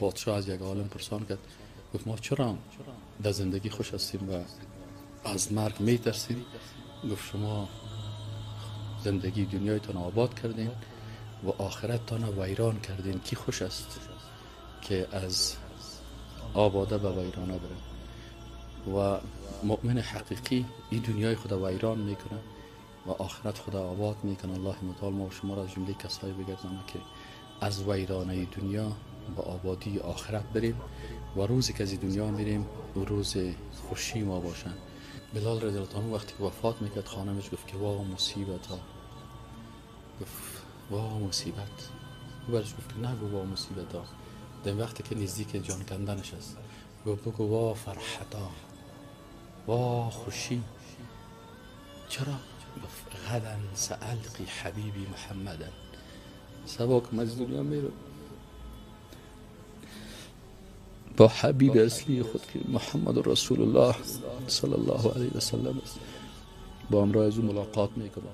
پادشاه از یک عالم پرسان کرد، گفت ما چرا در زندگی خوش هستیم و از مرگ میترسیم؟ گفت شما زندگی دنیایتان آباد کردین و آخرتتان ویران کردین. کی خوش است که از آباده به ویرانه بره؟ و مؤمن حقیقی این دنیای خدا ویران میکنه و آخرت خدا آباد میکنه. الله متعال ما و شما را از جمله کسایی بگردانه که از ویرانه دنیا به آبادی آخرت بریم و روزی که از دنیا میریم و روز خوشی ما باشن. بلال رضی الله عنه وقتی که وفات میکرد خانمش گفت که وا مصیبت ها، گفت وا مصیبت. او برش گفت که نگو وا مصیبت ها، در وقتی که نزدیک جان کندنش است گفت بگو وا فرحت ها، وا خوشی. چرا؟ گفت غدا سألقی حبیبی محمدا، سبا که من از دنیا میرم با حبیب اصلی خود که محمد رسول الله صلی الله علیه و سلم است، با همراه از او ملاقات میکنم.